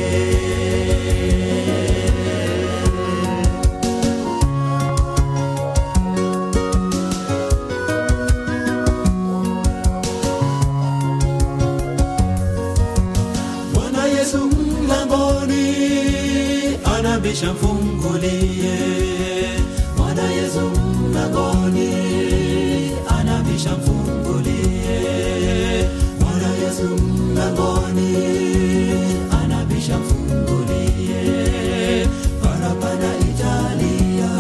wake. Bwana Yesu mlangoni anabisha, mfungulie. Bwana Yesu mlangoni anabisha, mfungulie. Bwana Yesu mlangoni anabisha, mfungulie. Parapanda italia,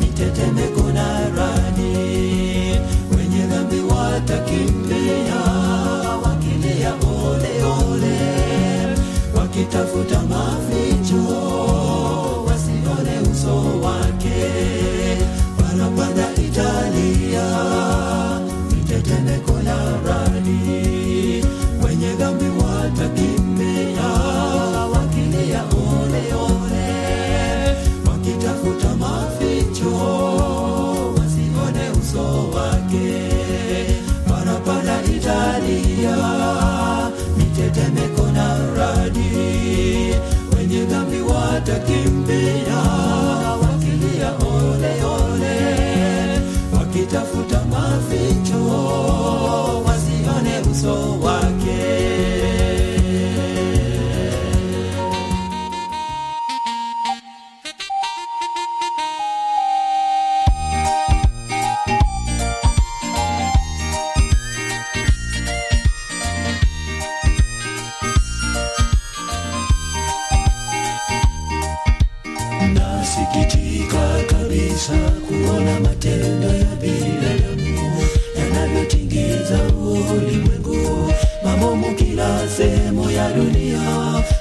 mitetemeko na radi, wenye dhambi watakimbia wakilia ole ole, wakitafuta maficho wasione uso wake. Parapanda italia, mitetemeko la radi, wenye dhambi watakimbia wakilia ole ole, wakitafuta maficho wasione uso wake. Parapanda italia, mitetemeko na radi, wenye dhambi watakimbia wakilia ole ole, wakitafuta maficho wasione uso wake. Nasikitika kabisa kuona matendo ya binadamu yanavyotingiza ulimwengu, mabomu kila sehemu ya dunia.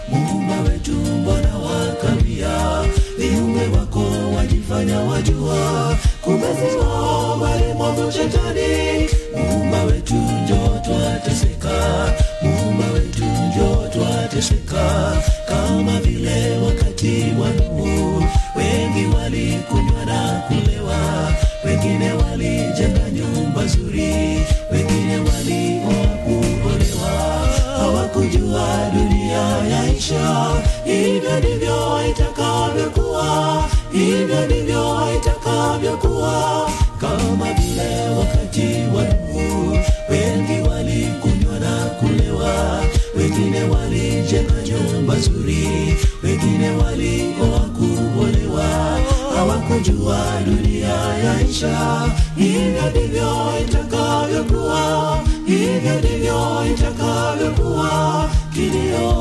Muumba wetu mbona wakawia? Viumbe wako wajifanya wajua, kumbe si wao bali mwovu Shetani. Muumba wetu njoo twateseka, Muumba wetu njoo twateseka, kama vile wakati wa Nuhu wengi walikunywa na kulewa, wengine walijenga nyumba nzuri, wengine walioa kuolewa, hawakujua dunia yaisha. Hivyo ndivyo itakavyokuwa, hivyo ndivyo itakavyokuwa, kama vile wakati wa Nuhu wengi walikunywa na kulewa, wengine walijenga nyumba nzuri, wengine walioa kuolewa, hawakujua dunia yaisha. Hivyo ndivyo itakavyokuwa, hivyo ndivyo itakavyokuwa. Kilio,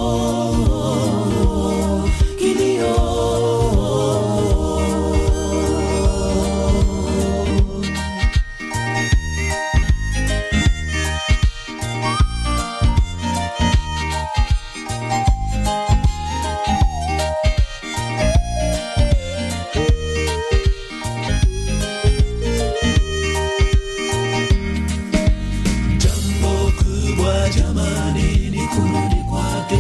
kilio. Jambo kubwa jamani ni kurudi kwake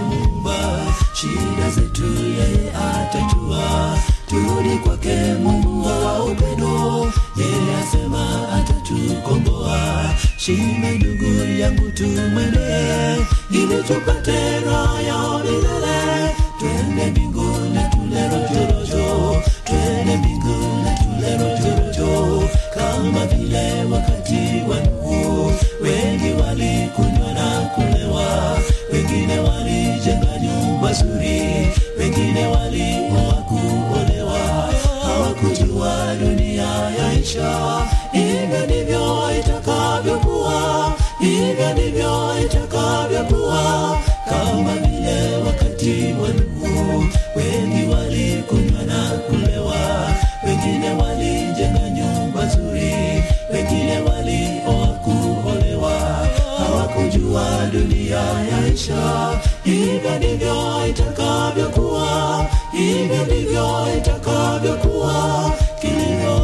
Muumba, shida zetu yeye atatua. Turudi kwake Mungu wa upendo, yeye asema atatukomboa. Shime ndugu yangu, tumwendee ili tupate raha ya milele. Twende mbinguni tule rojorojo, twende mbinguni tule rojorojo, kama vile wakati wa Nuhu wengi walikunywa na kulewa, wengine walijenga nyumba nzuri, wengine walioa kuolewa, hawakujua dunia yaisha. Hivyo ndivyo itakavyokuwa, hivyo ndivyo itakavyokuwa, kama vile wakati wa Nuhu wengi walikunywa na kulewa, wengine walijenga nyumba nzuri, wengine walioa kuolewa, hawakujua dunia yaisha. Hivyo ndivyo itakavyokuwa, hivyo ndivyo itakavyokuwa. Kilio,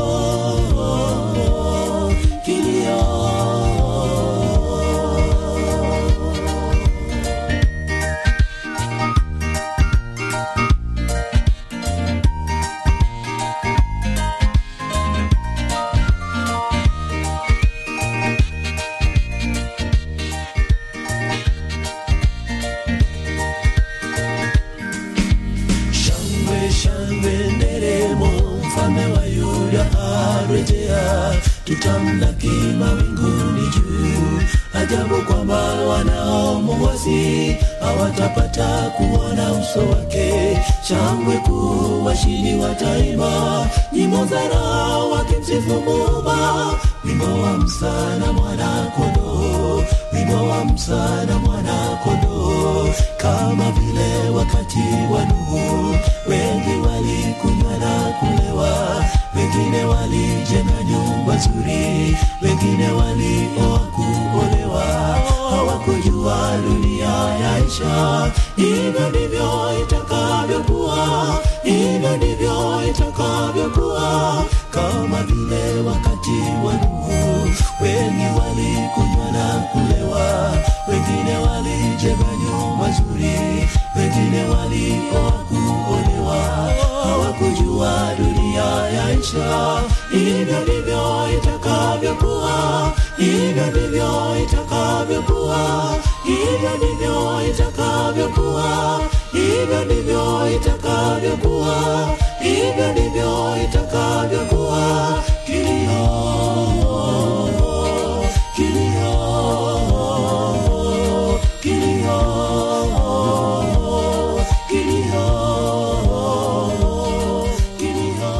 kilio. atarejea, tutamlaki mawinguni juu. Ajabu kwamba wanaomuasi hawatapata kuona uso wake. Shangwe kuu washindi wataimba nyimbo za raha wakimsifu Muumba, wimbo wa Musa na mwana kondoo, wimbo wa Musa na mwana kondoo. Kama vile wakati wa Nuhu, wengi walikunywa na kulewa, wengine walijenga nyumba nzuri, wengine walioa kuolewa, hawakujua dunia yaisha. Hivyo ndivyo itakavyokuwa, hivyo ndivyo itakavyokuwa, kama vile wakati wa Nuhu, wengi walikunywa na kulewa, wengine walijenga nyumba nzuri, wengine walioa kuolewa, hawakujua dunia yaisha. Hivyo ndivyo itakavyokuwa, hivyo ndivyo itakavyokuwa, hivyo ndivyo itakavyokuwa, hivyo ndivyo itakavyokuwa, hivyo ndivyo itakavyokuwa. Kilio, kilio, kilio, kilio, kilio.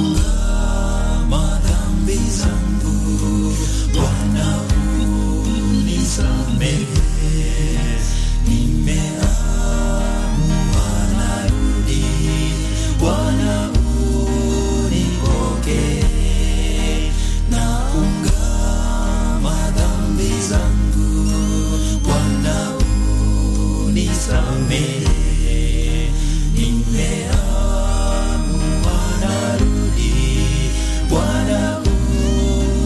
Naungama dhambi zangu, Bwana unisamehe. Nimeamua narudi, Bwana unipokee. Naungama dhambi zangu, Bwana unisamehe. Nimeamua narudi, Bwana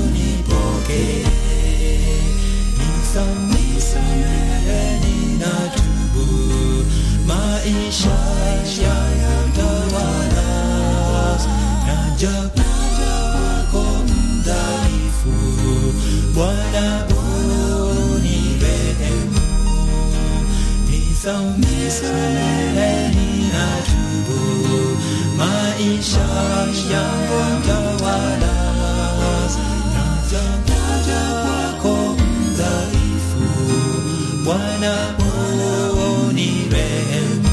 unipokee. Nisamehe, ninatubu, maisha yatawala. Naja kwako mdhaifu, Bwana unirehemu. Nisamehe, ninatubu, maisha yatawala. Naja kwako mdhaifu, Bwana unirehemu.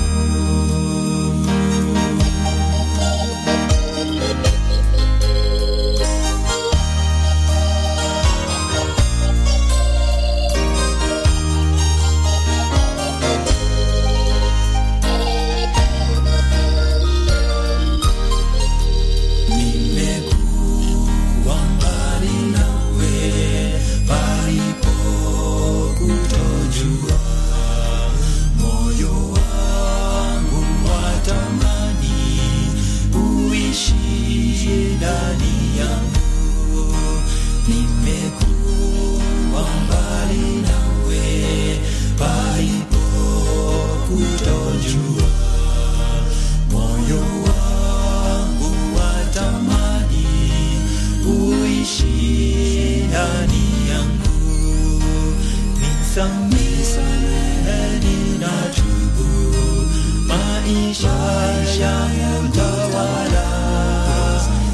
Nimekuwa mbali nawe palipo kutojua, moyo wangu watamani uishi ndani yangu. Nimekuwa mbali nawe palipo kutojua, moyo wangu watamani uishi ndani yangu. Nisamehe, ninatubu, maisha yatawala.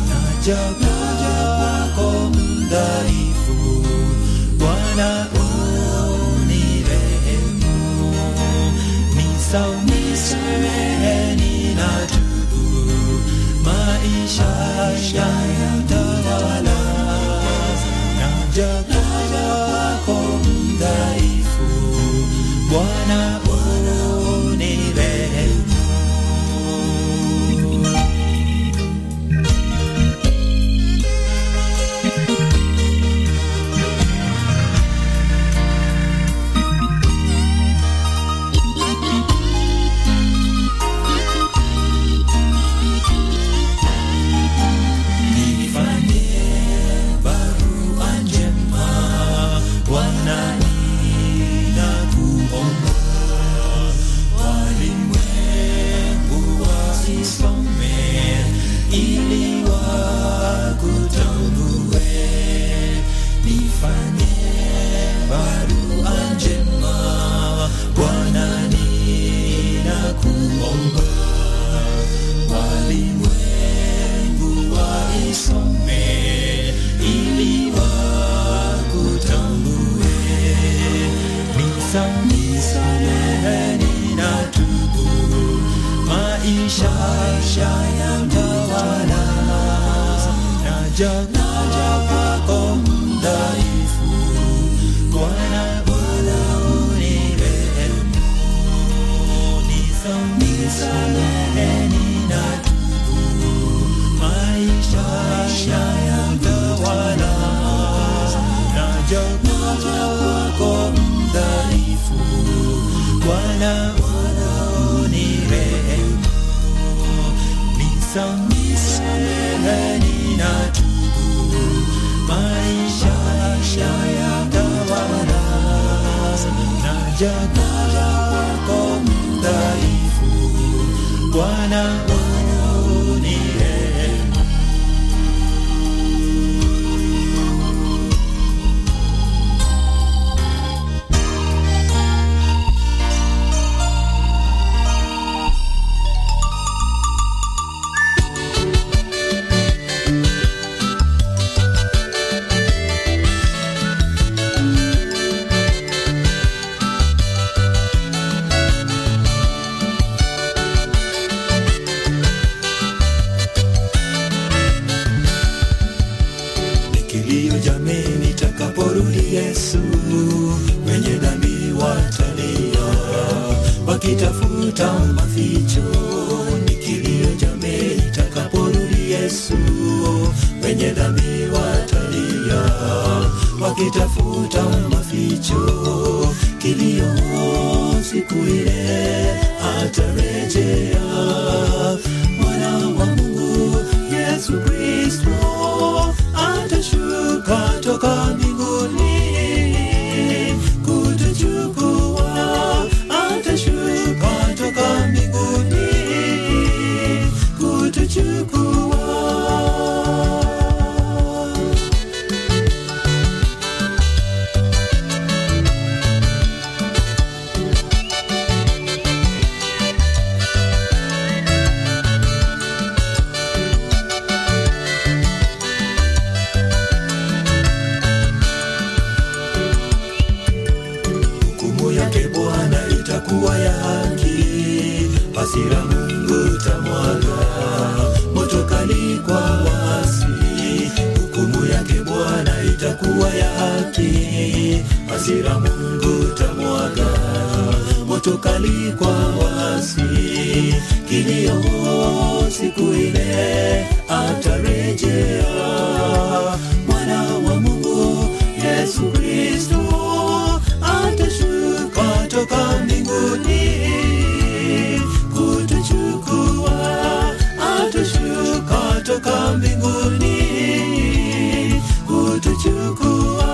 Naja kwako mdhaifu, Bwana unirehemu. Nisamehe, ninatubu, maisha yatawala. Naja kwako mdhaifu, Bwana unirehemu. Thank you. Nisamehe, ninatubu, maisha yatawala. Naja kwako mdhaifu, Bwana, Bwana unirehemu. Nisamehe, ninatubu, maisha yatawala. Naja kwako mdhaifu, Bwana, Bwana unirehemu. Nisamehe, ninatubu, maisha yatawala. Naja kwako mdhaifu, Bwana, Bwana unirehemu. Ni kilio jameni, takaporudi Yesu, wenye dhambi watalia wakitafuta maficho. Ni kilio jameni, takaporudi Yesu, wenye dhambi watalia wakitafuta maficho. Kilio siku ile atarejea Mwana wa Mungu Yesu Kristo atashuka toka mbinguni kutuchukua, atashuka toka mbinguni kutuchukua. Hukumu yake Bwana itakuwa ya haki, hasira Mungu tamwaga moto kali kwa waasi. Hukumu yake Bwana itakuwa ya haki, hasira Mungu tamwaga moto kali kwa waasi. Kilio siku ile atarejea Mwana wa Mungu Yesu Kristo atashuka toka mbinguni kutuchukua, atashuka toka mbinguni kutuchukua.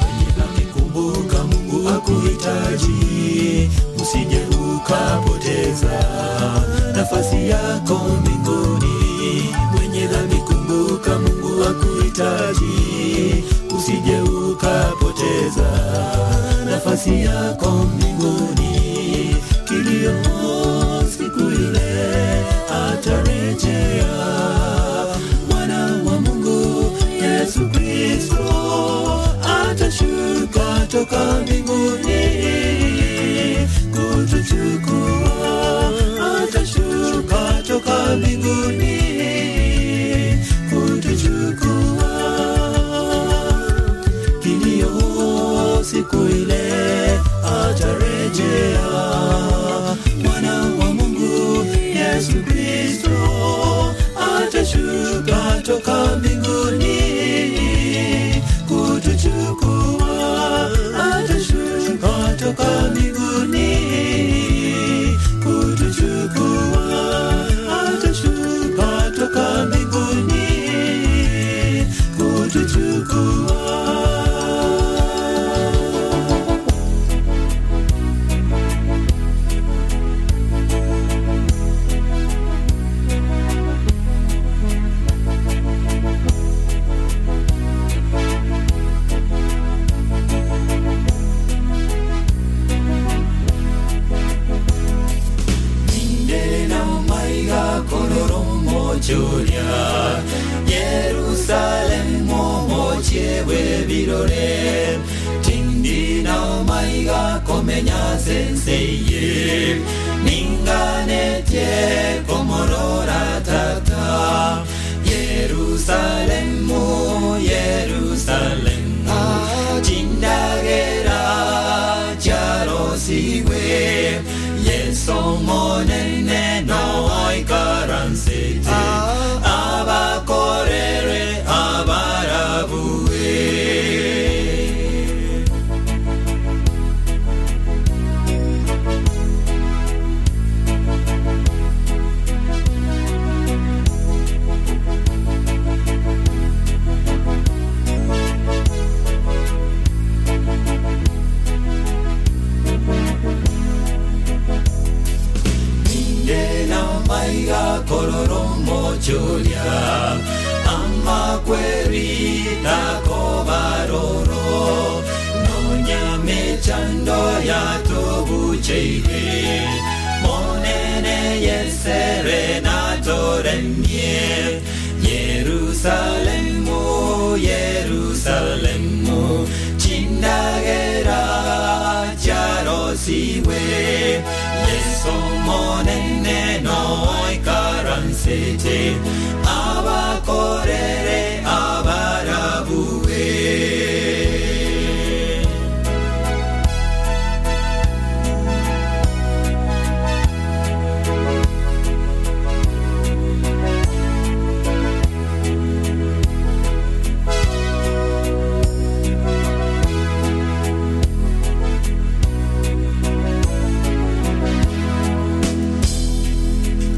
Mwenye dhambi kumbuka, Mungu akuhitaji, usije ukapoteza nafasi yako mbinguni. Mwenye dhambi kumbuka, Mungu akuhitaji, usije ukapoteza nafasi yako mbinguni. Kilio siku ile atarejea Mwana wa Mungu Yesu Kristo atashuka toka mbinguni kutuchukua, atashuka toka mbinguni kutuchukua. Kilio siku ile atarejea Mwana wa Mungu Yesu Kristo atashuka toka mbinguni kutuchukua, atashuka toka mbinguni kutuchukua, atashuka toka mbinguni kutuchukua. komenya senseye Ninganetie komorora tata Yerusalemu Yerusalemu Chindagera Charosigwe Yeso monene noikaransete Abakorere abarabue Ningena maiga kororomochoria Amakweri takobaroro Nonyamechando yatobucheire Monene yesere natoremie Yerusalemu, Yerusalemu Chindagera charosiwe Yeso monene noikaransete Abakorere abarabue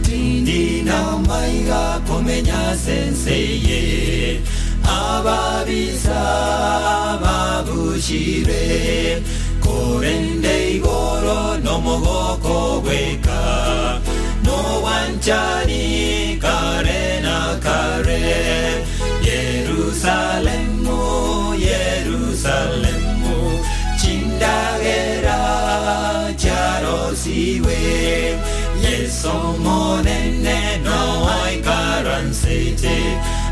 Tindina maiga komenya senseye Ababisa babushire Korende igoro nomogoko gweka No wanchani kare na kare Yerusalemu, Yerusalemu Chindagera charosiwe Yeso monene noikaransete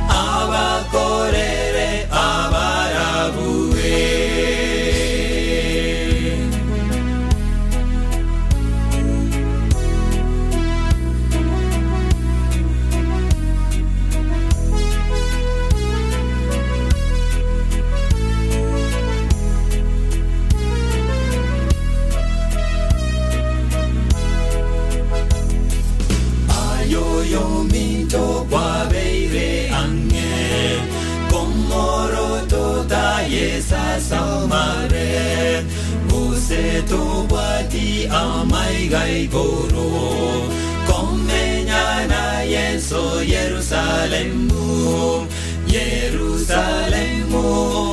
Abakorere abarabue Ayoyo minto kwabeire ange Komoro taye sasamare Gose tobwati amaiga igoro Komenya na Yesu Yerusalemu Yerusalemu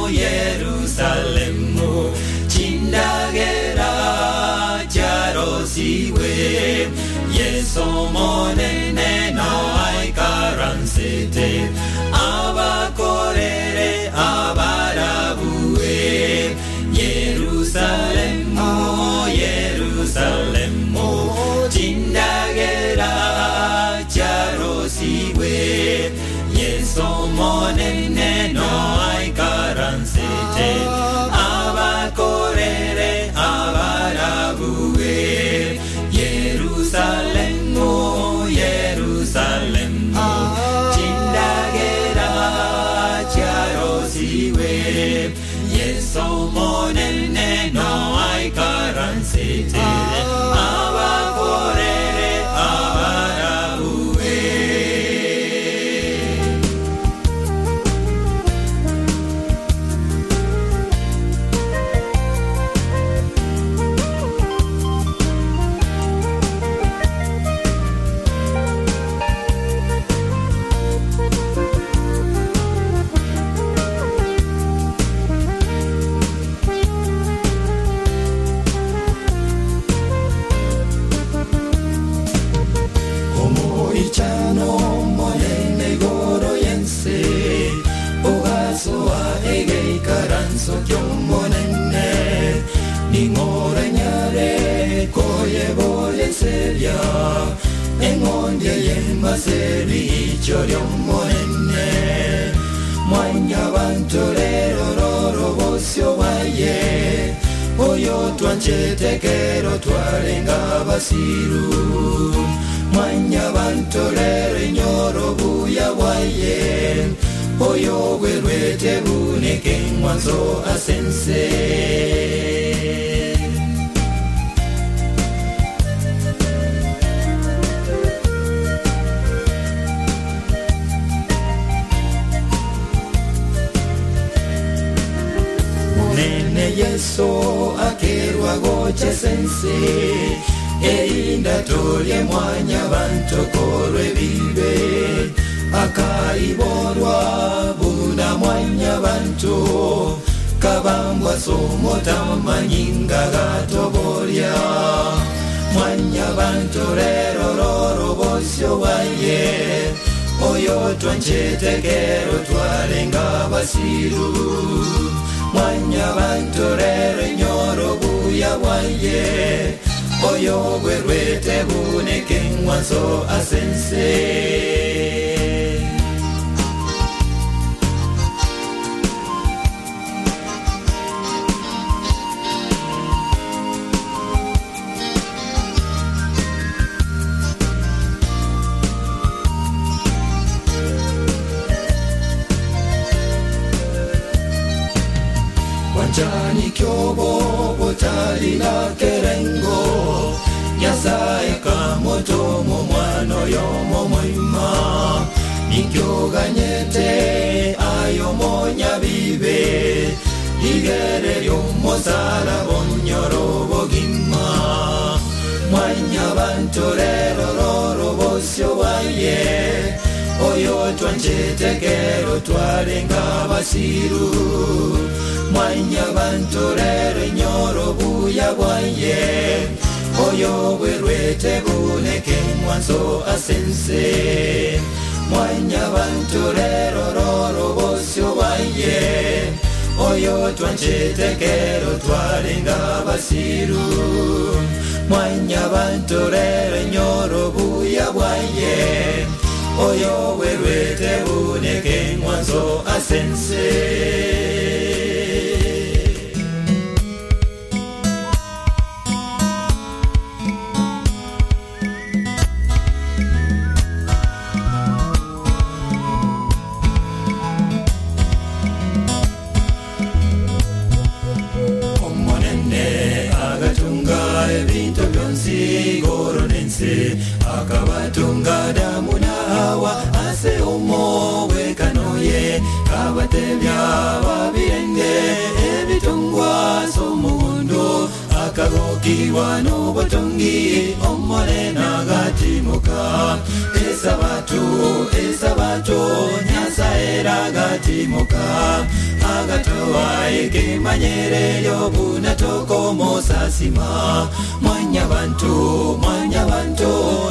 Yerusalemu Chindagera charosiwe Yeso monene noikaransete Abakorere abarabue Yerusalemu Yerusalemu Chindagera charosiwe Yeso monene noikaransete Abakorere abarabue Yerusalemu Yerusalemu Chindagera charosiwe Yeso monene noikaransete Abakorere abarabue Omoichano monene igoro yense Ogasoa egeikaranso kiomonene Ning'ore nyare koyeboyeseria Eng'ondie yemaseri icho riomonene Mwanya bantu rero roro bosio baye Oyo twanchete kero twarenga basiru mwanya bantorere nyoro buya bwaye oyo bwerwete buneke ngwanzo asense. Nene Yesu akerwa gocha sense erinda tolye mwanya bantokorwe bibe akaiborwa buna mwanya bantu kabambwa somotamanyinga gatoborya mwanya bantu rero roro bosyo bwaye oyo twanchete kero twarenga basiru mwanya bantu rero nyoro buya bwaye oyo bwerwete buneke ngwanso asense. Wanjani kyobo botali na kerengo Nyasaye kamoto mo mwano yomo moima Nikyoganyete ayo monyabibe Igere ry'omosara bonyoro bogima Mwanya bantu rero roro bosyo bwaye oyo twanchete kero twarenga basiru mwanya bantu rero nyoro buya bwaye oyo bwerwete buneke ngwanso asense mwanya bantu rero roro bosyo bwaye oyo twanchete kero twarenga basiru mwanya bantu rero nyoro buya bwaye oyo bwerwete buneke ngwanso asense. Omonene agatunga ebintu byonsi goronense akabatunga damu na Hawa ase omowekanoye kabatebya babirenge ebitungwa somugundo akagokiwa n'obutungi omonene agatimuka esabato esabato Nyasaye agatimuka agatoa ekimanyereryo bunatokomosasima mwanya bantu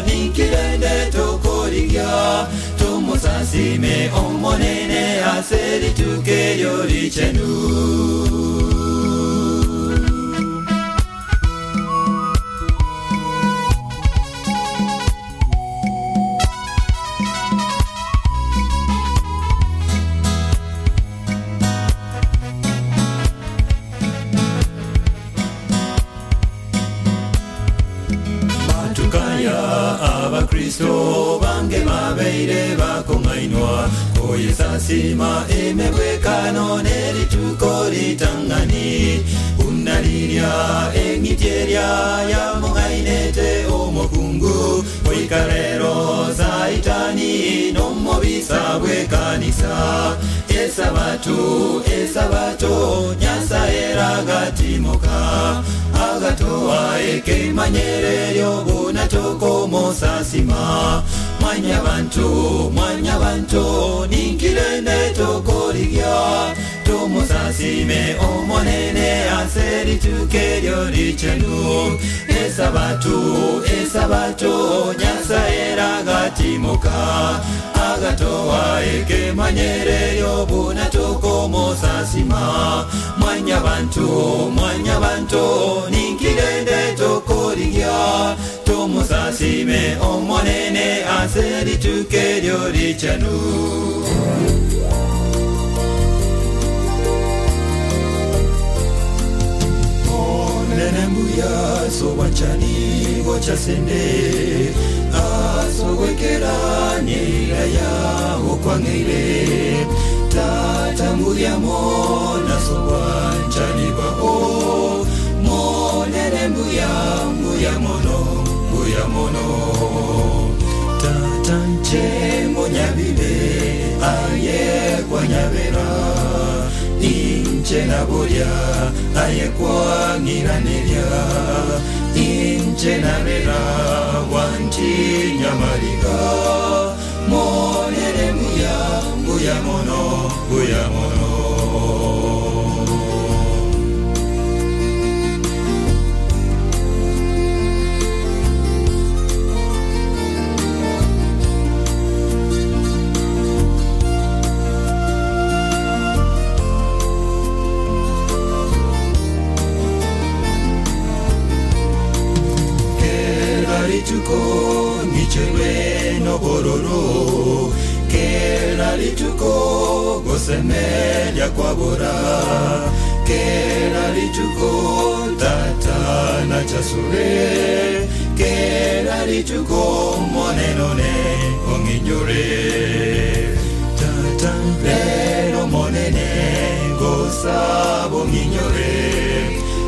nikirende tokorigya tumusasime omonene ase ritukeryo richenu. Abakristo bange babeire bakong'ainwa koyesasima emebwekano nerituko ritang'ani unalirya eng'itierya yamong'ainete omokungu oikarero saitani nomobisa bw'ekanisa esabato esabato Nyasaye agatimoka agatoa ekimanyereryo bunatokomosasima mwanya bantu ninkirende tokorigya tumusasime omonene ase ritukeryo richenu esabato esabato Nyasaye agatimoka agatoa ekimanyereryo bunatokomosasima mwanya bantu ninkirende tokorigya tumusasime omonene ase ritukeryo richenu. Onene Asobwanchani gocha sende Asobwekeranira yagokwang'eire Tata mbuya mono asobwanchani bwao Monene mbuya mbuya mono mbuya mono Tata nche monyabibe aye kwanyabera Inche naboria aye kwang'iraneria Inche narera wantinyamariga Monene mbuya mbuya mono mbuya mono. Kera rituko nicherwe nobororo Kera rituko gosemeria kwabora Kera rituko tata na chasure Kera rituko monenone ong'inyore Tata rero monene gosabo ng'inyore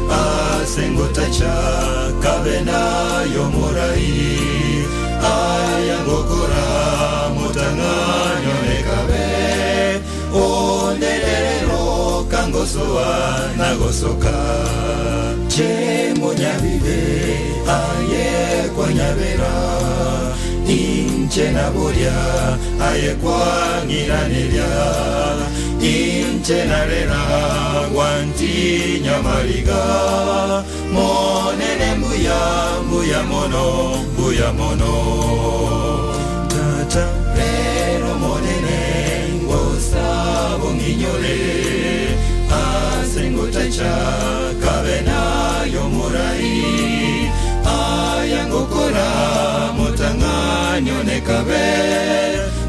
Asengotacha kabena yomorai Ayangokora mutang'anyo nekabe Onerero kangosoa nagosoka Che monyabibe aye kwanyabera Inche naboria aye kwang'iraneria Inche narera wantinyamariga Monene mbuya mbuya mono mbuya mono Tata rero monene ngosabo ng'inyore Asengotacha kabena yomorai Ayangokora mutang'anyo nekabe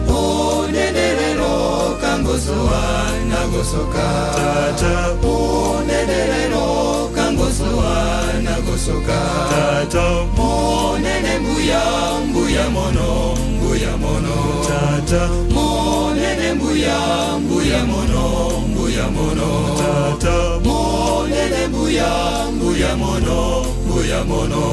Onenerero kangosoa nagosoka Tata onenerero kangosoa nagosoka Tata monene mbuya mbuya mono mbuya mono Tata monene mbuya mbuya mono mbuya mono Tata monene mbuya mbuya mono mbuya mono.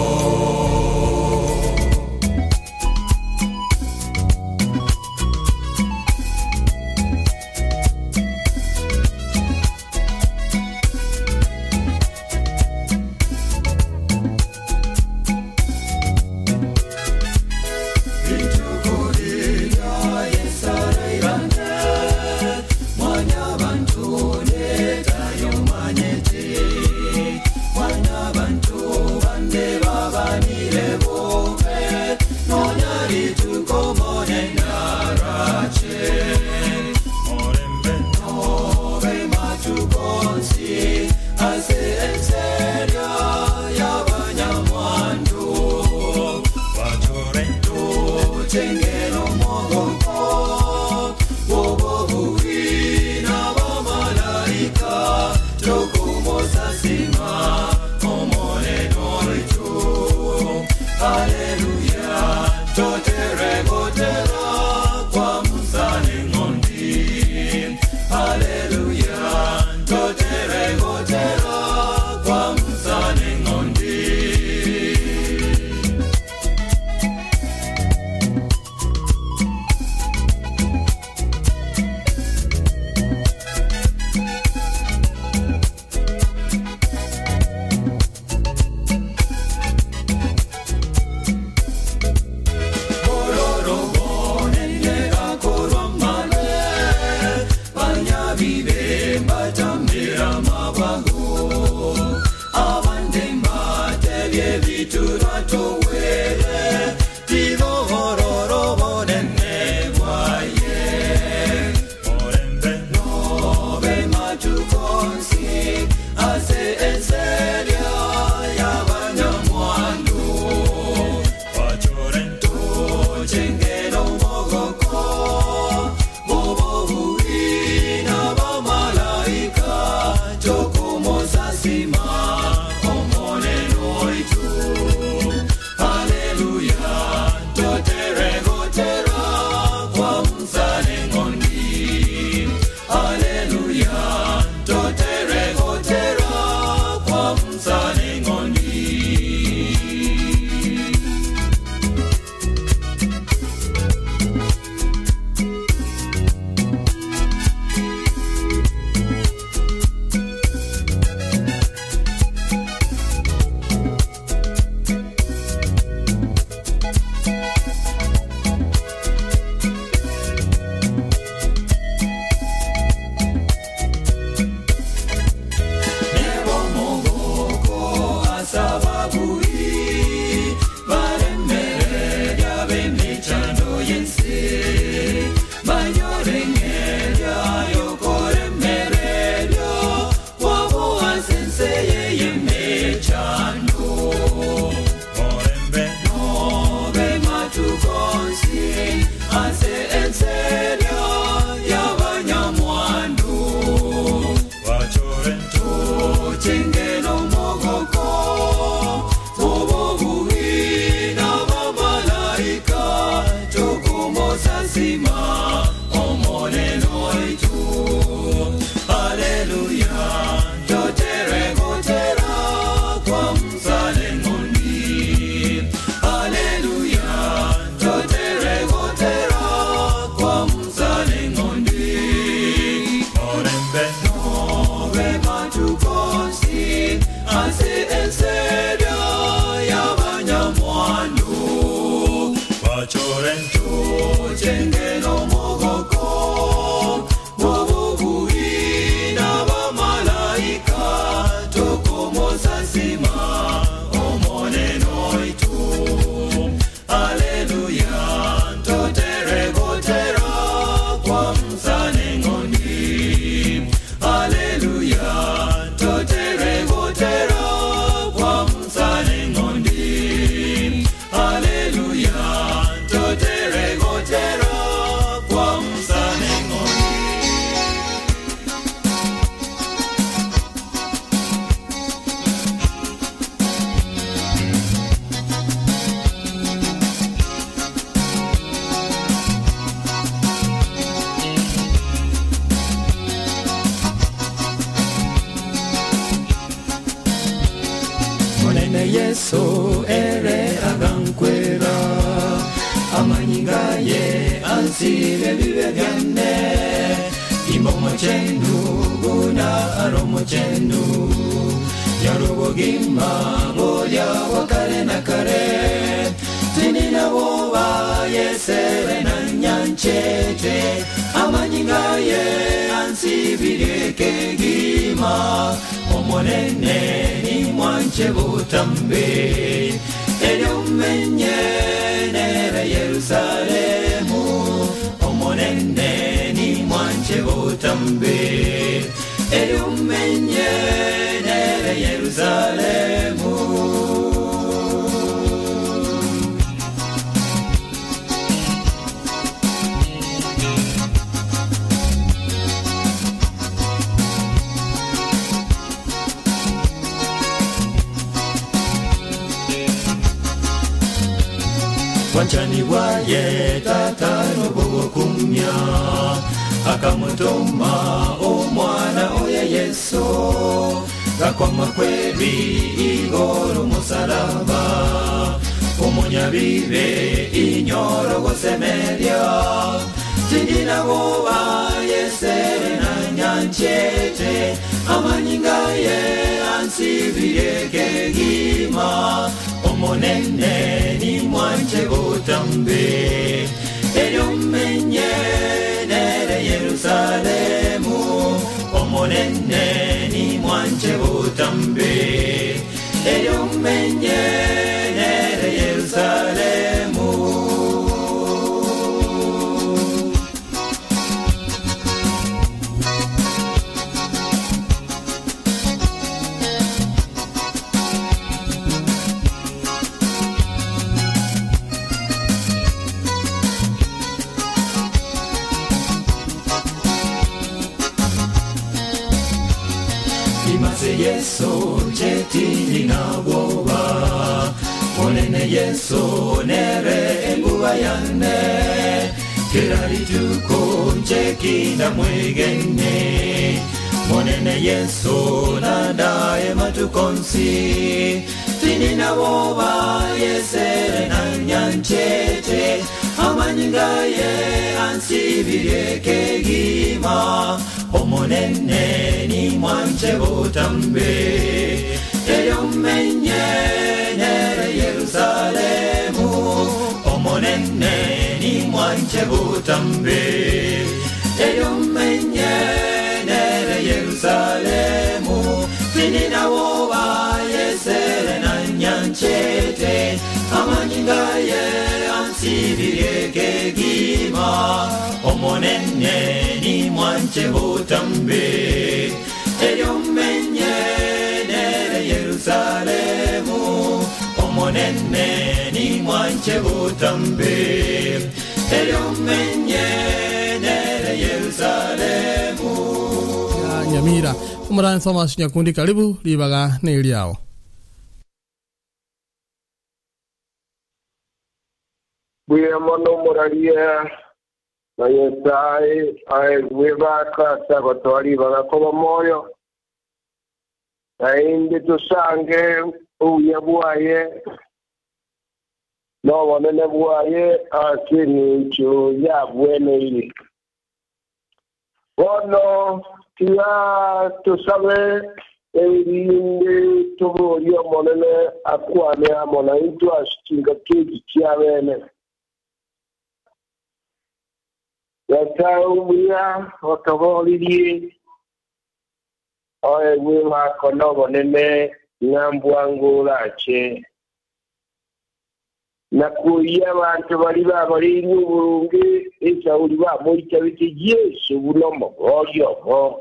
Tokumosasima, omone noitu. ababui baremereria b'emechando y'ense banyoreng'eria yokoremereria kwaboa ense y'emechando morembe nobe matukonsi ase enseria y'abanyamwandu bachore tochenge nomogoko bobobuhi n'abamalaika tokomosasima omoneno waitu. Haleluya, toteregotera kwa msalengoni. Haleluya, toteregotera kwa msalengoni. Morembe nobe matukonsi ase enseria y'abanyamwandu bachore tochenge nomogoko bobobuhi n'abamalaika tokomosasima omoneno waitu. Haleluya, toteregotera kwa msalengoni. Haleluya, toteregotera kwa msalengoni. Haleluya, toteregotera kwa msalengoni. Monene Yesu ere agankwera amanyinga ye ansire bibe byane imomo chenu buna aromo chenu yarubugima bolya bwa kare na kare tinina boba yesere na nyanchete amanyinga ye ansibire kegima omonene ni mwanche butambe eryomenye nere Yerusalemu omonene ni mwanche butambe eryomenye nere Yerusalemu. Wanchani waye tata nobogokumya akamutuma omwana oye Yesu gakwama kweri igoro musalaba omunyabibe inyoro gosemeria tindina boba yesere na nyanchete amanyinga ye ansibire kegima omonene ni mwanche butambe eryomenye nere Yerusalemu omonene ni mwanche butambe eryomenye nere Yerusalemu. Imase Yesu chetini na boba monene Yesu nere enguba yane kirarituko nchekinda mwegene monene Yesu nandaye matukonsi tinina boba yesere na nyanchete amanyinga ye ansibire kegima omonene ni mwanche butambe eryomenye nere Yerusalemu omonene ni mwanche butambe eryomenye nere Yerusalemu tinina woba yesere na nyanchete Nasibirie kegima, Omonene nimwanche botambe. Erio menye nere Yerusalemu, Omonene nimwanche botambe. Erio menye nere Yerusalemu. Ya Nyamira. Omorani Thomas Nyakundi karibu ribaga neriao. Mbuya mono omoraria na Nyasae aegwe baka ase agotoa ribaga koba moyo, naende tosange obuya bwaye na obonene bwaye ase engencho yabweneire. Bono tiga tosabe erinde toborie Omonene akwane amo naintwe ase chingaki echi chiabene. Nyasae omuya otoboririe, oegwe bako nobonene ng'a mbwango orache, na koyia abanto baria babareirwe oboronge esauri bamoitabete Yeso buna omoboria obo.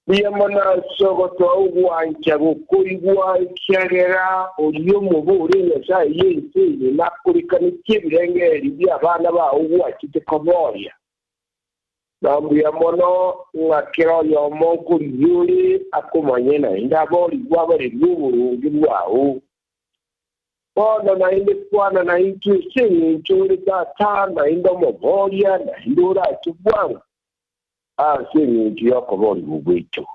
Mbuya mono ase ogotoa ogwancha gokoigwa, ekiagera oria omobori o Nyasae y'ense eye nakorekanetie ebirengererio bi'abana bao gwachete koboria. Na mbuya mono ng'a kera oyomo nkorigia ore akomanye naende aborigwe abarerwe oboronge bwao. Bono naende kwana naintwe ase engencho ore Tata, naende Omoboria, naende orache bwango ase engencho y'okoboorigwa gwaito.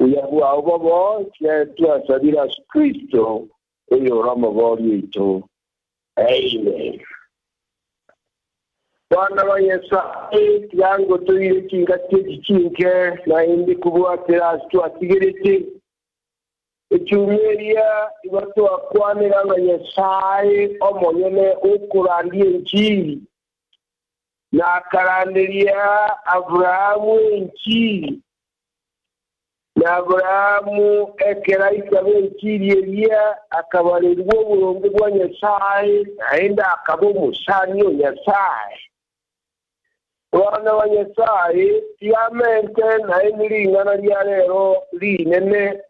Buya bwao bobe, ekiagera twasabire ase Kristo, oyore Omobooria oito. Amen. Bana ba Nyasae, tiga ngotoire chingaki echi chinke, naende kobwatera ase twatigerete. Echuma eria igo twakwanera ng'a Nyasae omonyene okorandia enchiri, na akaranderia Aburaamu enchiri, na Aburaamu ekero aisaba enchiri eria akabarerwa oboronge bwa Nyasae, naende akaba omosani o Nyasae. Abana ba Nyasae, tiga mente naende ring'ana ria rero rinene,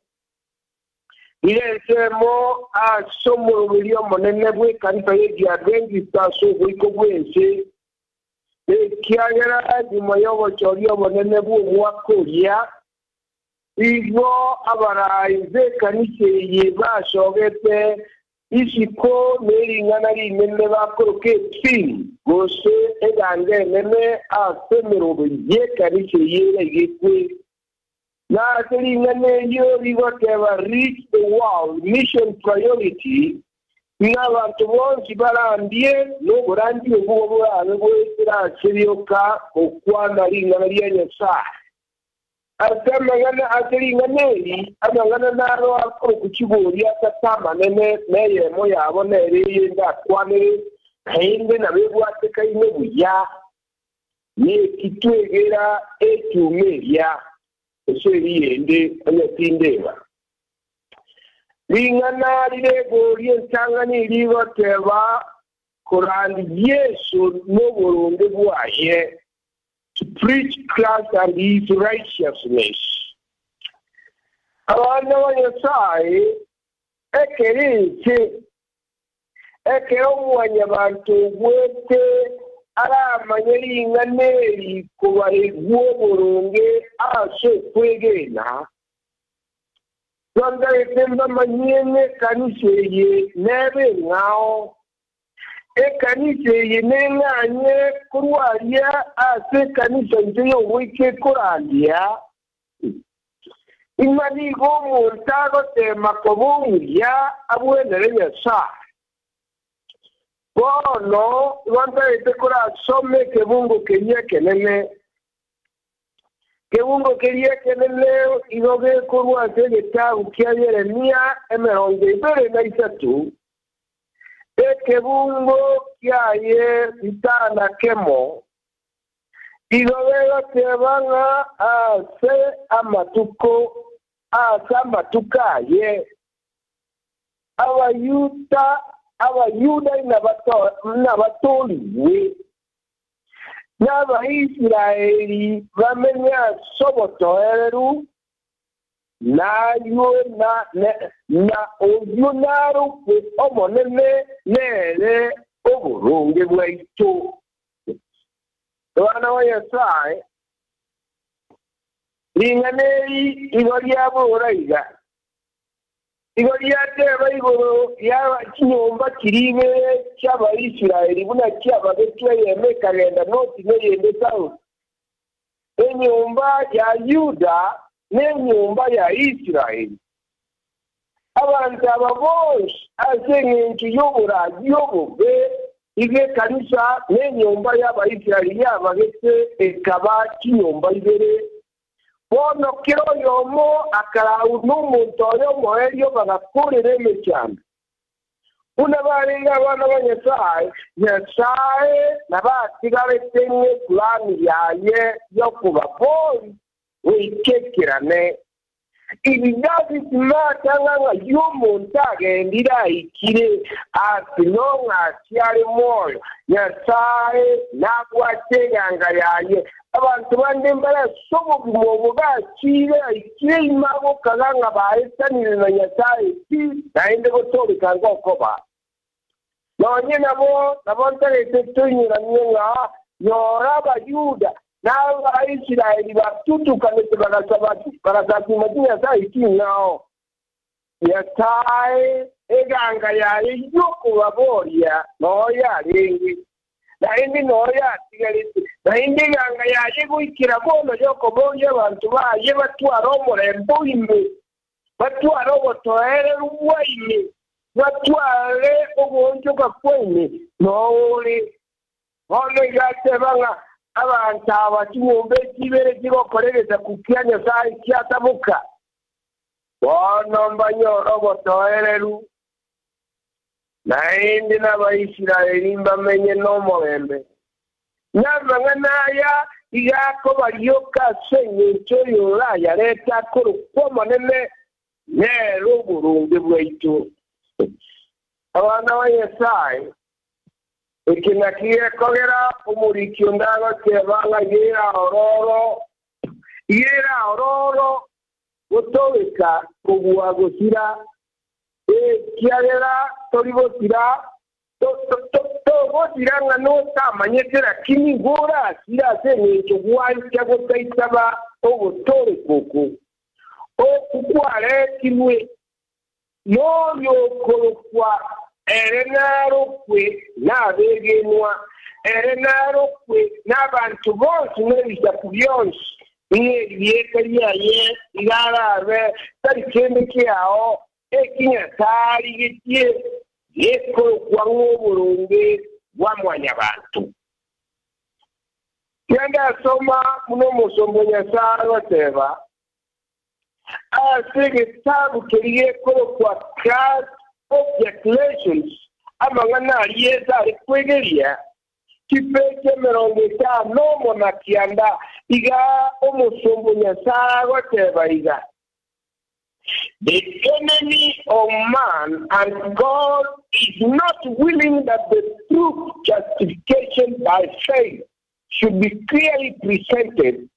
rire ensemo ase omoroberi omonene bw'ekanisa y'Ekiadventista ase oboiko bw'ense, ekiagera nyuma y'obochoria obonene bw'omwaka oria, igo abarai b'ekanisa eye basogete Isiko nering'ana rinene bakoroka epsini, gose eganga enene ase emeroberi y'ekanisa eye eraigekwe. Na ase ring'ana erio rigoteba Reach the World Mission Priority, ng'a abanto bonsi barandie, noborandia obwo borabe goetera ase rioka gokwana ring'ana ria Nyasae. Ase amang'ana ase ring'ana eri, amang'ana naro akorokwa chiboria atato amanene, na eyemo yabo nere eye ndakwanere, naende nabebwatekaine buya, Neki twegera echuma eria, gose eria ende, onye tindeba? Ring'ana riregoria entang'ani rigoteba korandia Yeso noboronge bwaye. To preach Christ and his righteousness. Abana ba Nyasae, ekero inche, ekero mwanyabanto ogwete aramanye ring'ana eri kobaregwa oboronge ase okwegena, twantagete mbamanyie ng'a ekanisa eye nebe eng'ao. Ekanisa eye neng'anye korwa aria ase ekanisa inche y'ogoika ekorandia, ing'a nigo omonto agoteema koba omuya abwenere Nyasae. Bono igo ntagete korasome ekebungo keria ekenene. Ekebungo keria ekenene igo gekorwa ase egetabu kia Yeremia 23, Ekebungo kiaye ritana kemo, igo gegoteba ng'a ase amatuko ase amatuko aye Abayuda Abayuda inabatorigwe, n'Abaisraeli bamenye ase obotoereru, naywo na oyio narokwe Omonene nere oboronge bwaito. Abana ba Nyasae, ring'ana eri igo riabora iga, igo riateba igoro ya chinyomba chiria ibere chi'Abaisraeli buna chiabagetwe eyemo ekagenda noti na eyende south, enyomba ya Yuda na enyomba ya Israeli. Abanto aba bonsi ase engencho y'oboraai obobe iga ekanisa na enyomba y'Abaisraeli yabagete ekaba chinyomba ibere. Bono kera oyomo akarau nomonto oye omoerio bagakorera emechando. Buna barenge abana ba Nyasae, Nyasae nabatigarete ng'epulani yaye y'okobaboria goika ekerane. It doesn't matter ng'a ng'ai omonto agendire aikire, as long as are moyo, Nyasae nabwate eganga yaye. Abanto bande mbare ase obogima obo bachire aikire ime agokaga ng'a baetanire na Nyasae pi, naende gotoreka ngokoba. Nonye nabo nabo ntagete toinyoranie ng'a nyora Abayuda na Abaisraeli batutukanete bagasasima chinyasae ching'ao. Nyasae eganga yaye y'okobaboria noo yarenge, naende noo yatigarete, naende eganga yaye goikera bono y'okoboria abanto baye batware omorembe o ime, batware obotoereru bwa ime, batware ogoonchoka kwa ime, noo ore. Bono iga ateba ng'a abanto aba chinyomba echi ibere chigokora egesaku kia Nyasae chiataboka, bono mbanyore obotoereru, naende n'Abaisraeli mbamenye nomorembe. Namang'ana aya iga akobarioka ase engencho oyorayarete akorokwa Omonene, nere oboronge bwaito. Abana ba Nyasae, eke naki gekogera omoriki onde agoteba ng'a yera ororo, yera ororo gotobeka kobua gosira, ekiagera tori gosira, togosira ng'a notamanyete, lakini ngorasira ase engencho gwancha gotaisaba ogotoreka oko. Oku kwaretirwe noyokorokwa ere narokwe nabegenwa, ere narokwe n'abanto bonsi n'ebisaku bionsi, ng'erieta riaye igarabe tari kende kiao ekinyasae getie gekorokwa ng'oboronge bwa mwanyabanto. Kende asoma muno omosombo Nyasae agoteba ase egetabu keria gekorokwa Christ Object Lessons, amang'ana aria Yeso are kwegeria chipeji 59 iga omosombo Nyasae agoteba iga: The enemy of man and God is not willing that the true justification by faith should be clearly presented,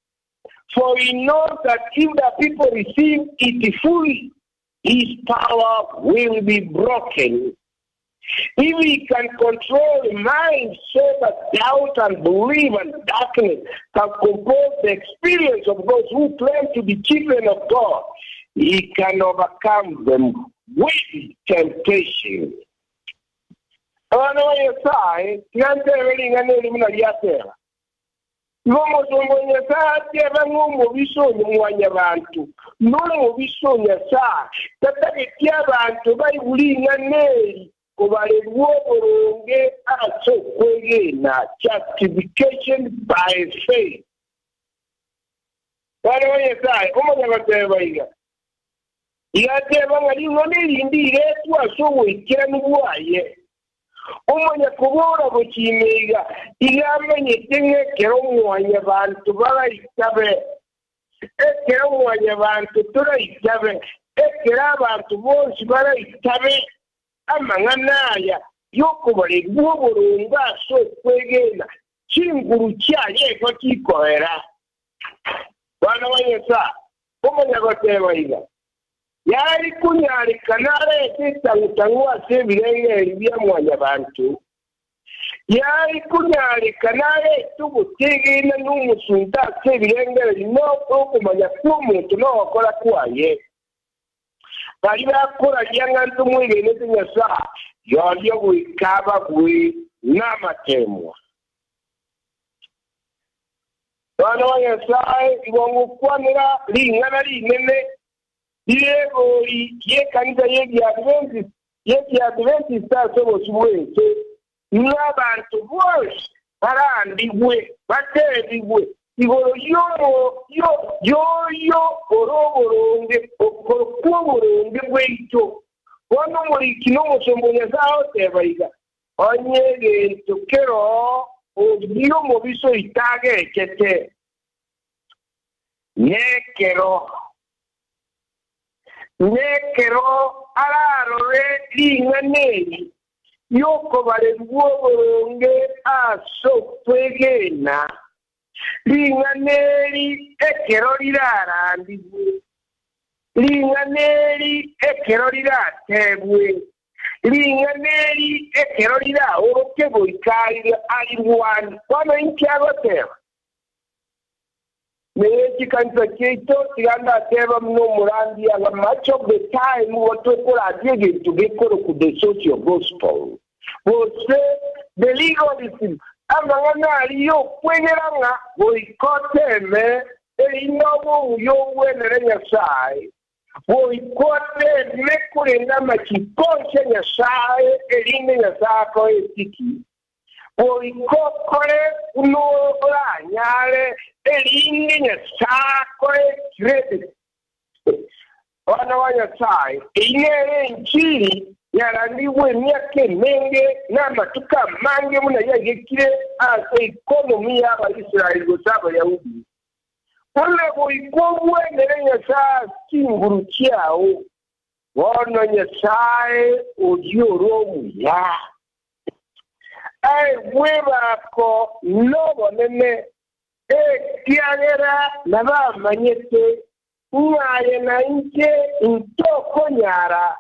for he knows that if the people receive it fully, his power will be broken. If he can control the mind so that doubt and belief and darkness can compose the experience of those who claim to be children of God, he can overcome them with temptation. Abana ba Nyasae, tiga ntebe ring'ana eri buna riateba. Igo omosomba o Nyasae ateba ng'a omobisa oyo mwanyabanto, n'omobisa o Nyasae, tatageti abanto baigwe ring'ana eri kobarerwa oboronge ase okwegena, justification by faith. Abana ba Nyasae, omonyagoteba iga, iga ateba ng'a ring'ana erinde iretwe ase ogoikeranu bwaye. Omonyakobora gochima iga, iga amenyete ng'ekero mwanyabanto baraitabe, ekero mwanyabanto toraitabe, ekero abanto bonsi baraitabe. amang'ana aya y'okobarerwa oboronge ase okwegena, chinguru chiaye igo chikoera. Bana ba Nyasae, omanya goteba iga, Yari konyarekana arete etang'u-tang'u ase ebirengererio bia mwanyabanto, yari konyarekana arete ogotegena nomosunte ase ebirengererio na okomanya kw'omonto na ogokora kwaye. Baria bakoraria ng'a ntomwegenete Nyasae, yoria goika ababue namateemwa. Abana ba Nyasae, igo ngokwanera ring'ana rinene rire egori y'ekanisa y'Ekiadventist ase obosio bw'ense, ng'a abanto bonsi barandigwe batebigwe igoro y'oyo ore oboronge, okorokwa oboronge bwaito. Bono omoriki na omosomba o Nyasae agoteba iga, Onye egento keroo oyio omobisa oito agechete, nekero, nekero ararore ring'ana eri ri'okobarerwa oboronge ase okwegena, ring'ana eri ekero rirarandigwe, ring'ana eri ekero riratebwe, Ring'ana eri ekero riraoroke goika arirwane. Bono inki agoteba? Neye chikanisa chiaito tiga ndateba buna omorandia ng'a much of the time igo tokorandia egento gekorokwa the social gospel gose the legalism, amang'ana aria yokwegera ng'a goika oteme erinde obe omuya ogwenere Nyasae. Goika oteme korenda amachiko onsi a Nyasae, erinde Nyasae akoe esiki. Goika okore buna oranyare, erinde Nyasae akoe credit. Abana ba Nyasae, eyio nere enchiri yarandigwe emiaka emenge na amatuko amange buna yaigekire ase economy y'Abaisraeli gose Abayahudi. Buna goika obwenere Nyasae ase chinguru chiao, bono Nyasae oria ore omuya, aegwe ebako nobonene, ekiagera nabamanyete ng'a aye na inche intokonyara.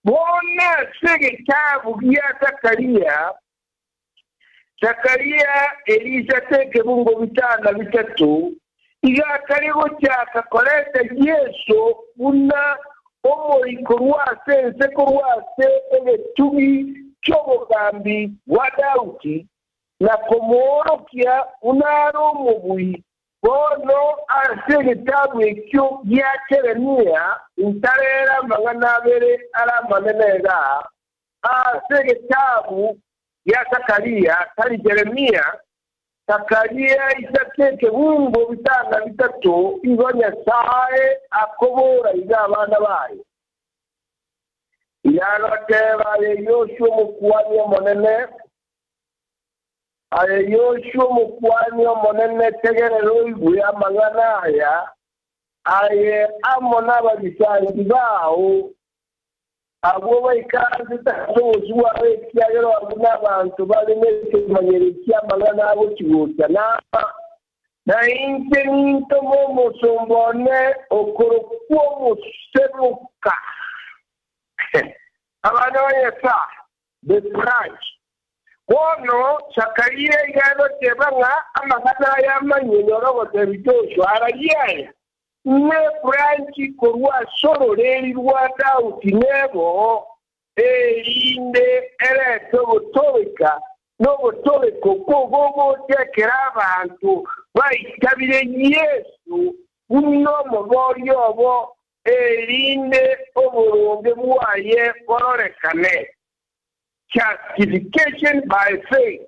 Bono ase egetabu gia Zakaria, Zakaria erisate ekebungo bitano na bitato, iga akare gochaka koreta Yeso buna omoi korwa ase ense korwa ase egetugi ki'obogambi bwa Daudi, na komoorokia buna are omobui. Bono ase egetabu ekio gia Jeremia ntarere amang'ana abere are amanene iga, Ase egetabu gia Zakaria, tari Jeremia, Zakaria isate ekebungo bitano bitato, igo Nyasae akobora iga abana baye. Yagoteba aye Yoshua omokuani omonene, Aye Yoshua omokuani omonene, tegerera oigwe amang'ana aya, aye amo nabagisangi bao, Abwo baikaransete ase obosio bwabo, ekiagera abwo nabanto bare nekemanyererio ki'amang'ana agochi-gocha. Na inche nintome omosomba one okorokwa Omoseroka. Abana ba Nyasae, the branch. Bono Zakaria iga agoteba ng'a amang'ana aya amanywe nyora ogotebi Joshua, ararie aya, Nebranchi korwa ase ororeeri rwa Daudi nebo, erinde erete ogotooreka, na ogotooreka okwo gogocha ekero abanto baitabire Yeso buna Omoboria obo, erinde oboronge bwaye bororekane. Justification by faith,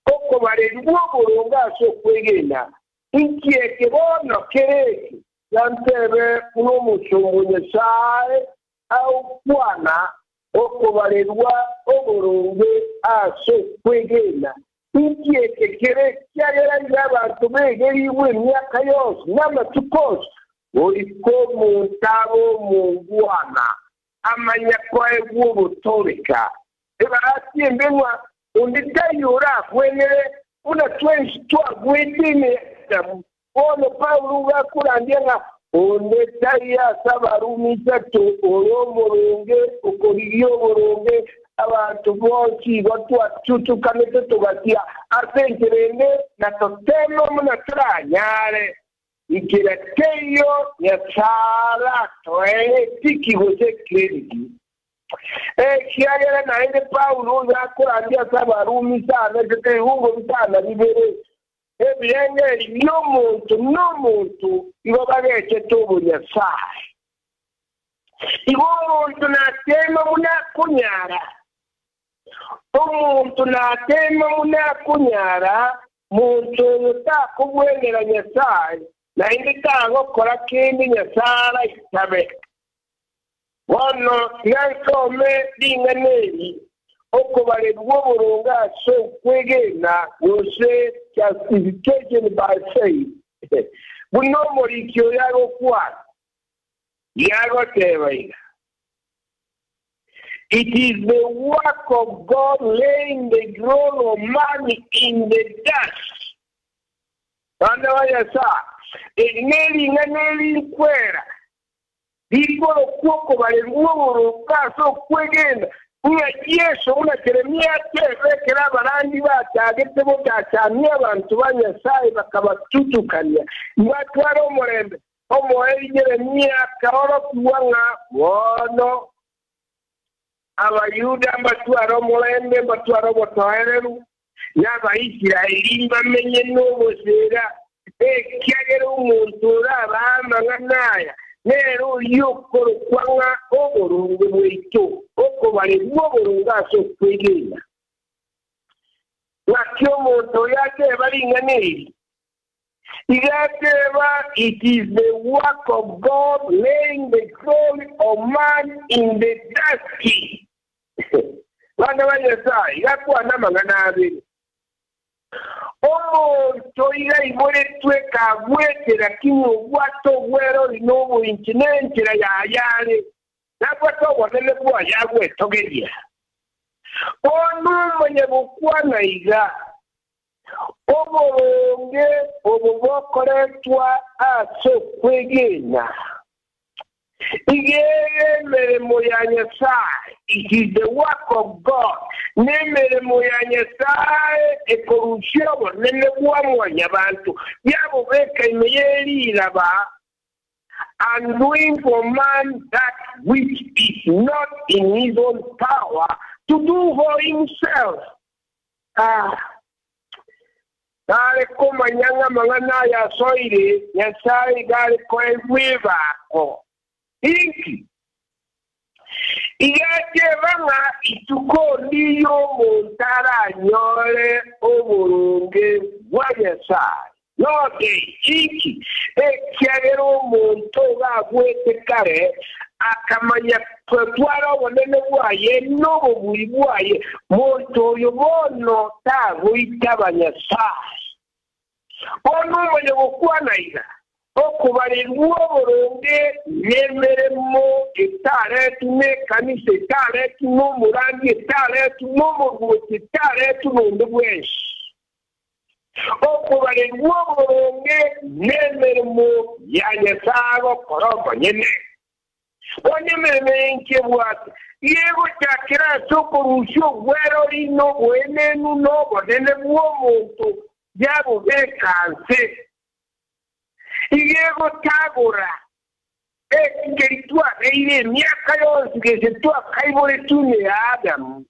okobarerigwa oboronge ase okwegena. Inki eke bono kere eke? Gantebe buna omosomba o Nyasae agokwana okobarerwa oboronge ase okwegena. Inki eke kere ekiagera iga abanto begerigwe emiaka yonsi na amatuko onsi, goika omonto abe omongwana? amanya koegwa ogotooreka. Ebahati embe ng'a onde taiyo oragwenere buna twensi twagwete ime y'Adamu. Bono Paulo igo akorandia ng'a onde taiyo ase Abarumi isato ore omoronge okorigia oboronge, abanto bonsi igo twatutukanete togatia ase enchera ende, na toteme buna toranyare. Inchera teiyo Nyasae aratoe etiki gose ekeredi. Ekiagera naende Paulo oyo akorandia ase Abarumi sana esete ebiungo bitano na bibere, ebirengererio bi'omonto nomonto igo bagechete obonyasae. Igo omonto nateema buna akonyara, omonto nateema buna akonyara, monto oyo takobwenera Nyasae, naende tagokora kende Nyasae araitabe. Bono tiga nsome ring'ana eri, Okobarerwa oboronge ase okwegena, gose justification by faith, buna omoriki oyo agokwana. Riagoteba iga, It is the work of God laying the groan of man in the dust. Bana ba Nyasae, eri nering'ana erinkwera Rikorokwa okobarerwa oboronge ase okwegena, ng'a Yeso, buna Jeremia ateba ekero abarandi bachagete gotachania abanto ba Nyasae bakabatutukania, Mbatware omorembe. Omoerio Jeremia akaorokigwa ng'a bono Abayuda mbatware omorembe, mbatware obotoereru, na Abaisraeli mbamenye nogoseera, ekiagera omonto orabae amang'ana aya nere oyio okorokwa ng'a oboronge bwaito, okobarerwa oboronge ase okwegena. Naki omonto oyo ateba ring'ana eri? Iga ateba, It is the work of God laying the glory of man in the dust. Bana ba Nyasae, iga akwana amang'ana abere. Omonto iga aiboretwe kagwete, lakini obwate obwerori na oboinchi nenchera yaye are, nabwate obonene bwaye agwetogeria. Bono omanye gokwana iga, Oboronge obo bokoretwa ase okwegena. Iga ere emeremo ya Nyasae, it is the work of God, nemeremo ya Nyasae ekorusia obonene bwa mwanyabanto, yabobeka ime ye riraba, and doing for man that which is not in his own power to do for himself. Ah! Nare komanya ng'a amang'ana aya asoire, Nyasae iga are koegwa ebaako. Inki? Iga ateba ng'a ituko ndiyo omonto aranyore oboronge bwa Nyasae. Note, inki? Ekiagera omonto iga agwete kare, akamanya gotwara obonene bwaye nobobui bwaye, monto oyo bono tagoitaba Nyasae. Bono omanye gokwana iga, Okobarerwa oboronge nemeremo etaretwe nekanisa, etaretwe nomorandia, etaretwe nomorwoti, etaretwe nonde bwensi. Okobarerwa oboronge nemeremo ya Nyasae agokora omonyene. Bono emeremo eye inki ebwate? Yegochakera ase okorusia obwerori na oboenenu na obonene bw'omonto yabobeka nse. Iga egotagora ekeri twabeire emiaka yonsi gese twakaiboretwe ime ya Adamu.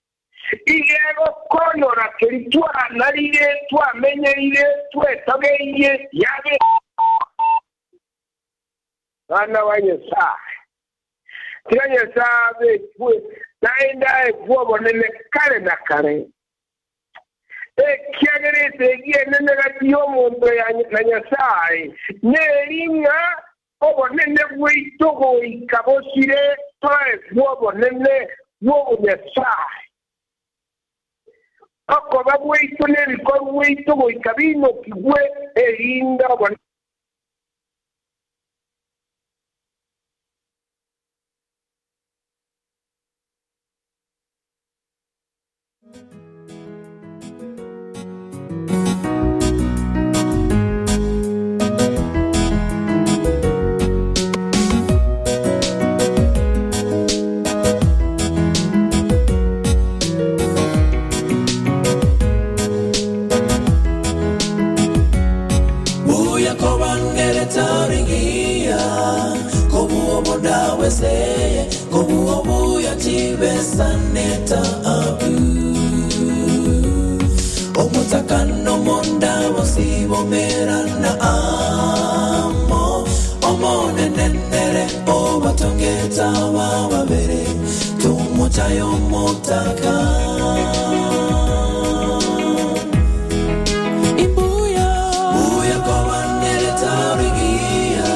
Iga egokonyora keri twanarire, twamenyeire, twetogeirie, yabe Bana ba Nyasae. Tiga Nyasae abekwe naende aekwe obonene kare na kare. Ekiagera esegi enene gati y'omonto na Nyasae neri ng'a obonene bwaito goika bosire toegwe obonene bw'obonyasae. Okoba gwaito nebikorwa bwaito goika biinokigwe, erinde obonene. chibesaneta abu Omotakano monda bonsi bomerana amo Omonene nere obatongeta bababere Tomochayo motaka Imbuya Buya kobanere tarigia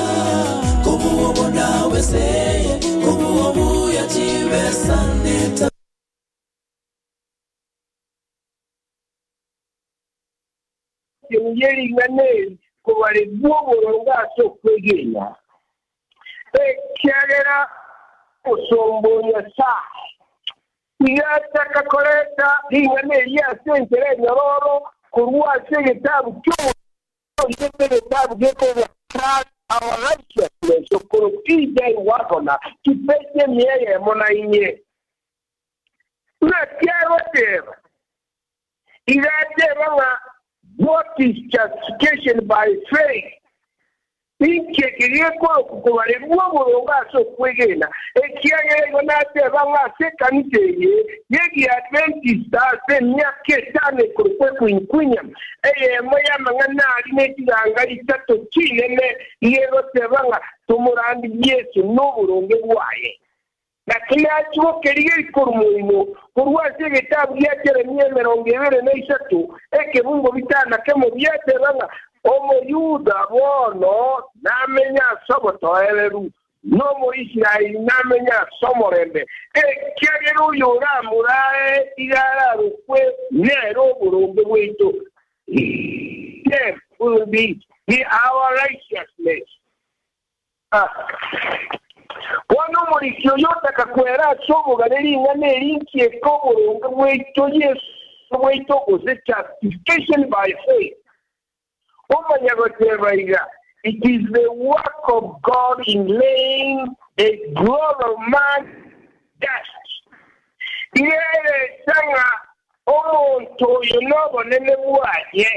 Kobuo bonda weseye Kobuo buya chibesaneta Yering'ana eri kobaregwa oboronge ase okwegena. Ekiagera osomba o Nyasae iga ataka koreta ring'ana eri ase enchera enyororo korwa ase egetabu ki'oboronge egetabu gekorwa Our Righteousness okorokwa TJ Waggoner chipeji emia eyemo na inye. Naki agoteba? Iga ateba ng'a what is justification by faith? Inki eke gekorokwa kobarerwa oboronge ase okwegena? Ekiagera igo nateba ng'a ase ekanisa eye y'Egiadventist ase emiaka etano ekorokwa Ekwinykwinya, eyemo y'amang'ana aria ne chiganga isato chinene iga egoteba ng'a tomorandi Yeso noboronge bwaye. Naki nachia gokerigeria korwa moino, korwa ase egetabu gia Jeremia 23, ekebungo bitano kemo biateba ng'a Omoyuda bono namenye ase obotoereru, na Omoisraeli namenye ase omorembe, ekiagera oyoramurae iga ararokwe nere oboronge bwaito. Him will be our righteousness. Bono omoriki oyo otaka kwera ase obogare ring'ana eri nkieke oboronge bwaito Yeso bwaito gose justification by faith. Omanya goteba iga, It is the work of God in laying a glory of man just. Iga erecha ng'a omonto oyo nobonene bwaye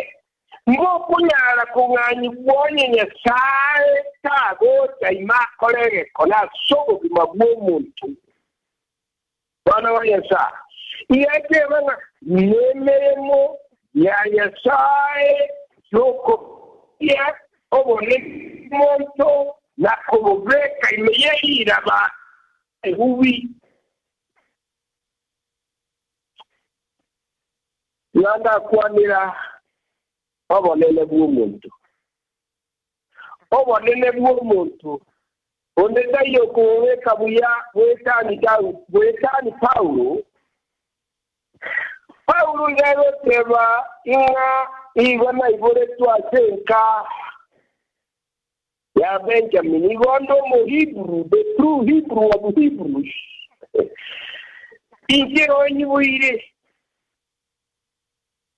Ngokonyara kong'anyigwa onye Nyasae tagocha ime akore egekone ase obogima bw'omonto. Bana ba Nyasae, iga eteba ng'a nemeremo ya Nyasae y'okoboria obonene bw'omonto na kobobeka ime ye riraba ebubi. Ng'a ndakwanera obonene bw'omonto. Obonene bw'omonto onde taiyo okobobeka buya goetani goetani Paulo. Paulo iga agoteba ng'a igo naiboretwe ase enka ya Benjamin, igo onde Omohiburu, the true Hebrew of Hebrews. Inche onyiboire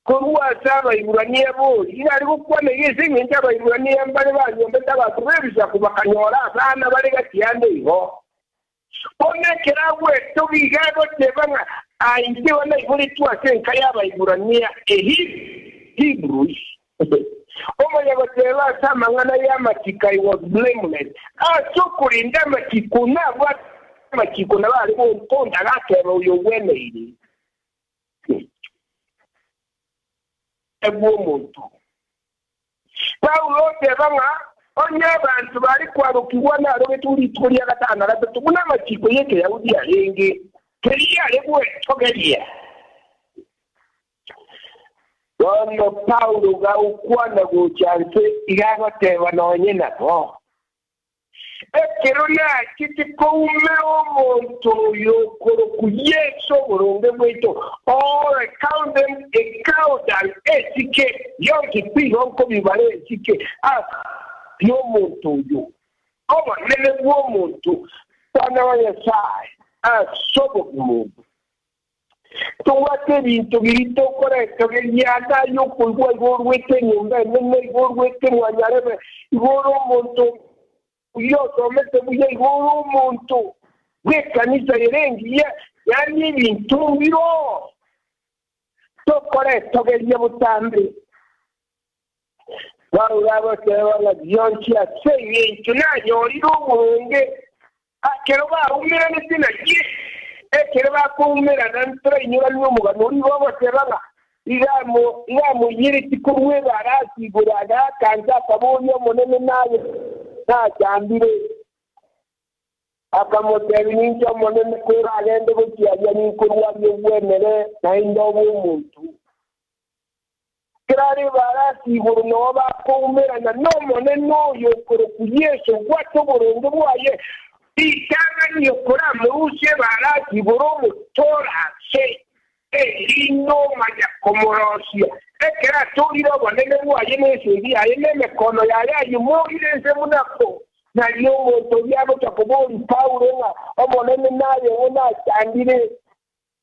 korwa ase Abaiburania bori. Iga are gokwana iga ase engencho Abaiburania mbare banyombete abanto b'ebisaku bakanyora abana bare gati yande igo. Bono ekero agwetogia iga agoteba ng'a aye inche naiboretwe ase enka y'Abaiburania, Hebrews, omanya goteba ase amang'ana y'amachiko I was blameless. Ase okorenda amachiko nabwate amachiko nabo are gontonda agateba oyo ogweneire. Bw'omonto. Paulo oteba ng'a onye abanto bare kwarokigwa narogetwe rituko ria gatano na gatato buna amachiko y'Ekeyahudi arenge, keria are gwetogeria. Bono Paulo gagokwana gocha nse iga agoteba nonye nabo. Ekero nachete koumera omonto oyo okorokwa Yeso oboronge bwaito, or account them a cow than esike, yonsi pi igo nkobibara esike ase y'omonto oyo. Obonene bw'omonto, Bana ba Nyasae, ase obogima obo. Tobwate ebinto biria tokoretogeria ase ayio okoigwa igo orwete enyomba enene, igo orwete mwanyarebe, igo ore omonto buya osomete buya, igo ore omonto bw'ekanisa ere engiya, yaani ebinto mbiro tokoretogeria botambe. Paulo agoteba ng'a bionsi ase engencho nanyorire oboronge ekero baumeranete na Yeso. Ekere bakoumerana ntorainyuranie omogano oria igo ogoteba ng'a igamo igamoiyereti korwa ebarasi igoro agakansa akaboria Omonene naye nachandire. Akamotebia, Ninche Omonene, koragende gochia aria ninkorwarie ogwenere, naende obe omonto. Ekero are ebarasi igoro nao bakoumerana n'Omonene oyo okorokwa Yeso, obwate oboronge bwaye, ritang'ani okoramorusia ebarasi igoro omotoore ase erinde omanya komorosia. Ekero atoorire obonene bwaye na esegi yaye na emekono yaye ayimorire inse buna ko. Nario omonto oria agocha koboria Paulo ng'a, Omonene naye ng'o nachandire?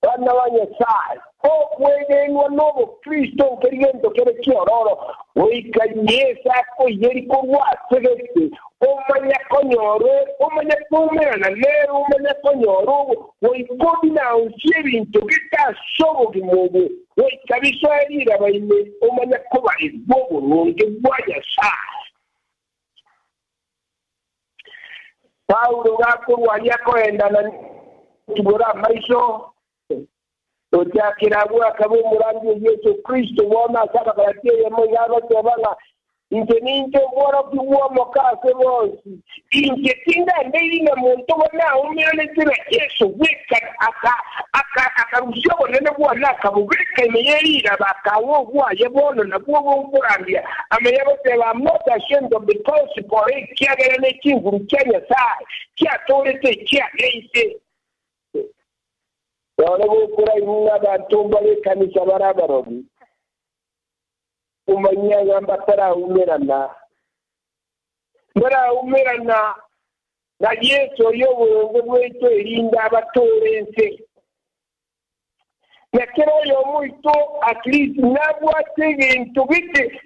Bana ba Nyasae, okwegenwa n'Obokristo nkeri gento kere kiororo, goika Yeso akoiyerie korwa ase gete, omanye konyora, omanye koumerana nere, omanye konyora obo, goika obinaonsie ebinto gete ase obogima obo, goika bisoe riraba ime, omanye kobarirwa oboronge bwa Nyasae. Paulo gakorwa aria koendana tibora amaiso, gochakera agwo akaba omorandia o Yeso Kristo. Bono ase Abagalati eyemo iga agoteba ng'a inche ninche omworokigwa omoke ase bonsi. Inche tingandeiri na monto bono naumeranete na Yeso bweka akarusia obonene bwane akabobeka ime ye riraba akang'a obwaye bono nabwo obonkorandia. Amaya goteba, I'm not ashamed of the gospel, ekiagera ne chinguru chia Nyasae chiatoorete ekiane inse. Nore gokora inwe ng'abanto mbare ekanisa bare abarogi, omanyia ng'a mbataraumerana, mbaraumerana na Yeso oyo oboronge bwaito erinde abatoore ense. Na kera oyomo oito at least nabwate egento gete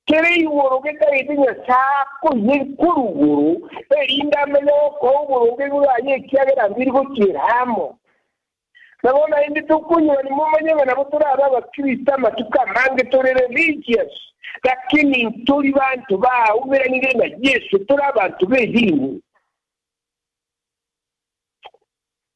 kere igoro getagete Nyasae akoiye korwa igoro, erinde amenye gokoa oboronge igoro aye ekiagera mbiri gochiera amo. Nabo naende tokonyora nimomanye ng'a nabo torabe Abakristo amatuko amange tore religious, lakini ntori banto baumeranire na Yeso, tore abanto b'edini.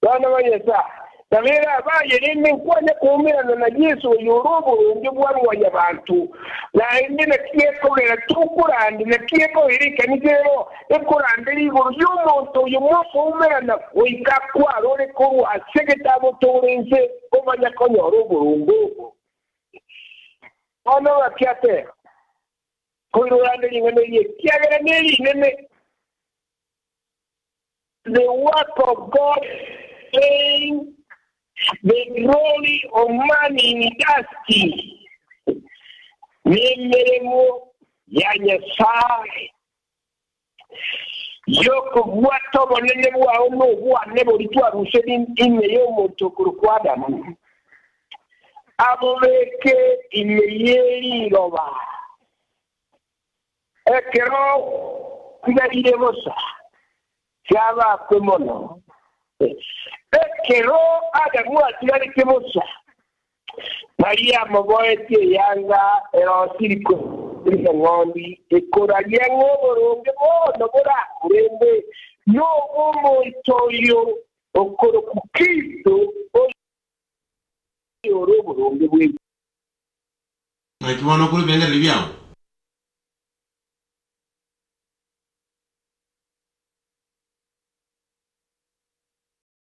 Bana ba Nyasae, nabo erabe aye rende nkwanya koumerana na Yeso oyore oboronge bwa mwanyabanto, naende naki gekogera tokorande, naki gekogera ekanisa ero ekorandera igoro y'omonto oyo mokoumerana goika kwarore korwa ase egetabo tore inse omanya konyora oboronge obo. Bono gaki ateba, Koirorande ring'ana eri ekiagera nerinene. The work of God vain, the glory of man in dust, nemeremo ya Nyasae y'okobwata obonene bwao na obwane boria twaruserie ime y'omonto okorokwa Adamu, abobeke ime ye riroba. Ekero tigarire bosa, kiabakwe mono. Ekero Adamu atigarete bosa, Mariamu oboetie eyanga erosirie korwa eng'ondi, ekoraria ng'a oboronge bono borakorende nobw'omonto oyo okorokwa Kristo, oyore oboronge bw'ense. Naki bono okorua ebirengererio biao?